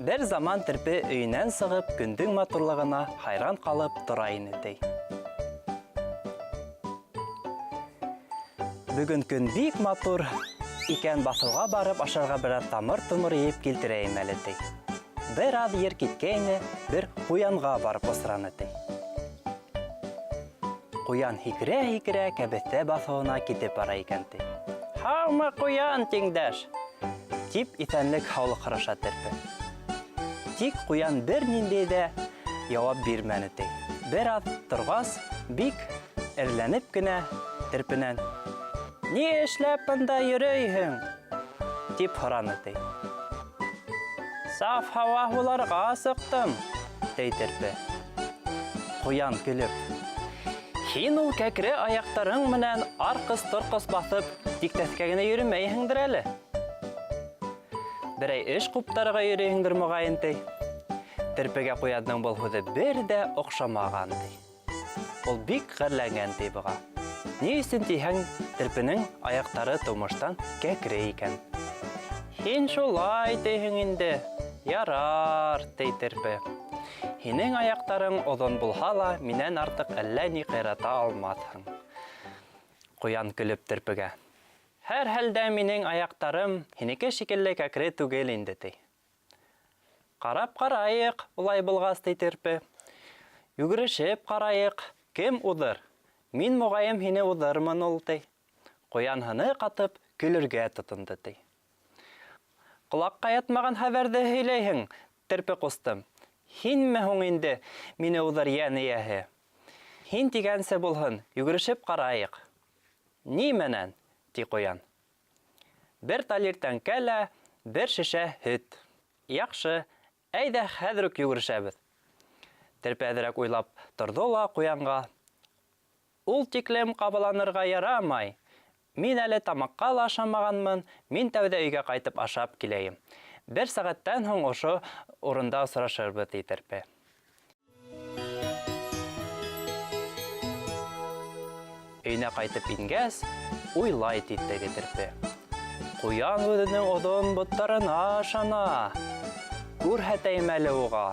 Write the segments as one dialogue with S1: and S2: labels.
S1: Бер заман терпе өйөнән сығып, көндөң матурлығына хайран ҡалып тора ине, ти. Бөгөн көн бик матур икән, баҫыуға барып ашарға берәр тамыр-томыр йыйып килтерәйем әле, ти. Бер аҙ ер киткәйне, бер ҡуянға барып осраны, ти. Ҡуян һикерә-һикерә кәбеҫтә баҫыуына китеп бара икән, ти. Һаумы, ҡуян, тиңдәш! Тип иҫәнлек-һаулыҡ һораша терпе. Тик ҡуян бер ниндәй ҙә яуап бирмәне, ти. Бер аҙ торғас, бик эреләнеп кенә терпенән, Ни эшләп бында йөрөйһөң? Тип һораны, ти. Саф һауа һуларға сыҡтым, ти терпе. Ҡуян көлөп. Һин ул кәкре аяҡтарың менән арҡыс-торҡос баҫып, тиктәҫкә генә йөрөмәйһеңдер әле. Берәй эш ҡуптарырға йөрөйһеңдер, моғайын, ти. Терпегә ҡуяндың был һүҙе бер дә оҡшамаған, ти. Ул бик ғәрләнгән, ти быға. Ни өсөн тиһәң, терпенең аяҡтары тыумыштан кәкре икән. Һин шулай тиһең инде, ярар, ти терпе. Һинең аяҡтарың оҙон булһа ла, минән артыҡ әллә ни ҡыйрата алмаҫһың. Ҡуян көлөп терпегә. Һәр хәлдә минең аяҡтарым һинеке шикелле кәкре түгел инде, ти. Ҡарап ҡарайыҡ, улай булғас, ти терпе. Йүгерешеп ҡарайыҡ, кем уҙыр? Мин, моғайым, һине уҙырмын ул, ти. Ҡуян һыны ҡатып, көлөргә тотондо, ти. Ҡолаҡҡа ятмаған хәбәрҙе һөйләйһең, терпе ҡустым. Һинме һуң инде мине уҙыр йән эйәһе? Һин тигәнсә булһын, йүгерешеп ҡарайыҡ. Ни менән? ти ҡуян. Бер талир тәңкә лә, бер шешә һөт. Яҡшы, әйҙә хәҙер үк йүгерешәбеҙ. Терпе әҙерәк уйлап торҙо ла ҡуянға, Ул тиклем ҡабаланырға ярамай. Мин әле тамаҡҡа ла ашамағанмын, мин тәүҙә өйгә ҡайтып ашап киләйем. Бер сәғәттән һуң ошо урында осрашырбыҙ, ти терпе. Өйөнә ҡайтып ингәс, уйлай ти теге терпе. Ҡуян үҙенең оҙон боттарына ышана. Күрһәтәйем әле уға.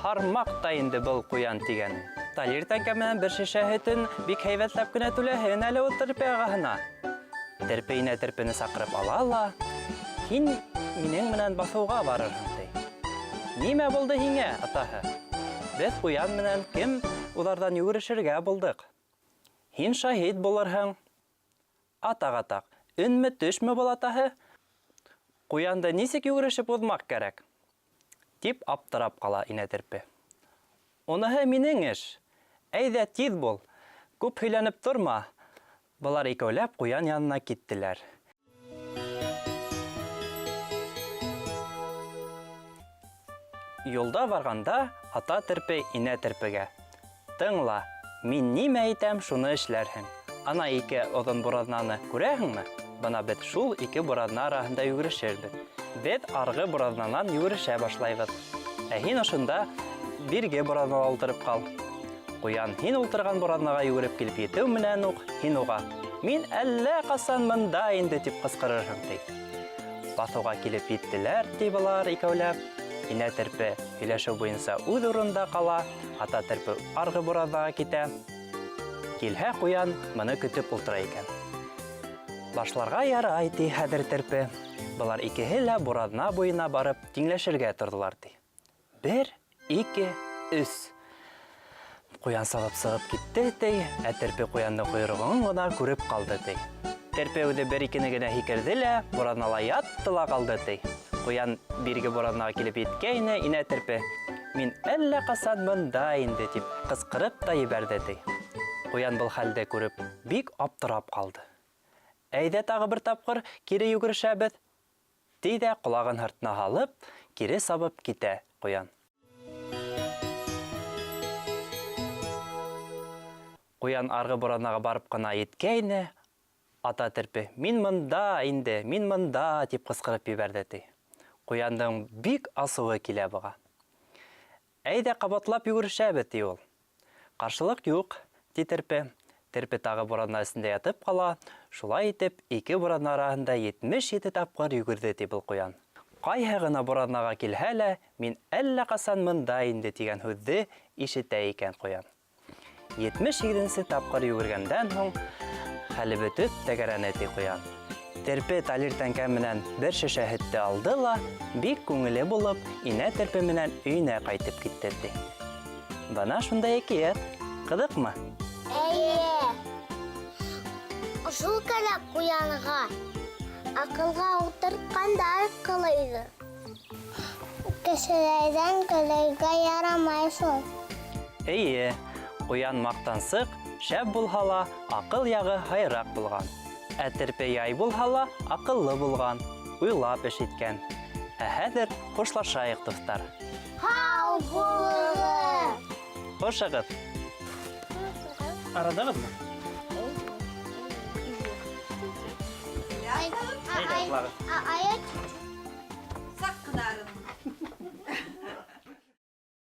S1: Һармаҡ та инде был ҡуян тигәнең. Талир тәңкә менән бер шешә һөтөн бик һәйбәтләп кенә түләһен әле ул терпе ағаһына. Терпе инә терпене саҡырып ала ла, һин минең менән баҫыуға барырһың, ти. Нимә булды һиңә, атаһы? Беҙ ҡуян менән кем уҙарҙан йүгерешергә булдыҡ. Һин шаһит булырһың. Атак-атак, өнмө, төшмө был, атаһы? Ҡуянды нисек йүгерешеп уҙмаҡ кәрәк? Дип аптырап ҡала инә терпе. Уныһы минең эш. Әйҙә, тиҙ бул. Күп һөйләнеп торма. Болар икәүләп куян янына киттеләр. Юлда барганда ата терпе инә терпегә. Тыңла, мин нимә әйтәм, шуны эшләрһең. Ана ике оҙон бураҙнаны күрәһеңме? Бына беҙ шул ике бураҙна араһында йүгерешербеҙ. Беҙ арғы бураҙнанан йүгерешә башлайбыҙ. Ә һин ошонда бирге бураҙнала ултырып ҡал. Ҡуян һин ултырған бураҙнаға йүгереп килеп етеү менән уҡ һин уға, Мин әллә ҡасан мында инде, тип ҡысҡырырһың, ти. Баҫыуға килеп еттеләр, ти былар икәүләп. Инә терпе һөйләшеү буйынса үҙ урынында ҡала, ата терпе арғы бураҙнаға китә. Килһә ҡуян моны көтөп ултыра икән. Башларға ярай, ти хәҙер терпе. Былар икеһе лә бураҙна буйына барып тиңләшергә торҙолар, ти. Бер, ике, өс. Куян сабып сығып китте, ти, ә терпе куянның койрыгын гына күреп калды, ти. Терпе үҙе бер-икене генә һикерҙе лә, бураҙнала ятты ла ҡалды, ти. Куян бирге бураҙнаға килеп еткәйне, инә терпе, Мин әллә ҡасан бында инде, тип ҡысҡырып та ебәрҙе, ти. Куян был хәлде күреп бик аптырап ҡалды. Әйҙә тағы бер тапҡыр кире йүгерешәбеҙ, Ти ҙә ҡолағын һыртына һалып, кире сабып китә ҡуян. Ҡуян арғы бураҙнаға барып ҡына еткәйне, ата терпе, Мин мында инде, мин мында, тип ҡысҡырып ебәрҙе, ти. Ҡуяндың бик асыуы килә быға. Әйҙә ҡабатлап йүгерешәбеҙ, ти ул. Ҡаршылыҡ юҡ, ти терпе. Терпе тағы бураҙна эсендә ятып ҡала. Шулай итеп, ике бураҙна араһында 77 тапҡыр йүгерҙе, ти был ҡуян. Ҡайһы ғына бураҙнаға килһә лә, мин әллә ҡасан мында инде тигән һүҙҙе ишетә икән ҡуян. 78 нсе тапҡыр йүгергәндән һуң, хәле бөтөп тәгәрәне ти ҡуян. Терпе талир тәңкә менән бер шешә һөттө алды ла, бик күңеле булып, инә терпе менән өйөнә ҡайтып китте ти. Бына шундай әкиәт. Ҡыҙыҡмы?
S2: Эйе. Шул кәрәк ҡуянға. Аҡылға ултыртҡандар ҡылыйҙы. Кешеләрҙән көлөргә ярамай шул.
S1: Эйе, ҡуян маҡтансыҡ, шәп булһа ла, аҡыл яғы һайыраҡ булған. Ә терпе яй булһа ла, аҡыллы булған, уйлап эш иткән. Ә хәҙер хушлашайыҡ, дуҫтар.
S2: Һау булығыҙ!
S1: Хушығыҙ! Арыдығыҙмы?
S2: Ай,
S1: Әйҙә,
S2: ай,
S1: йоҡлағыҙ.
S2: ай, ай,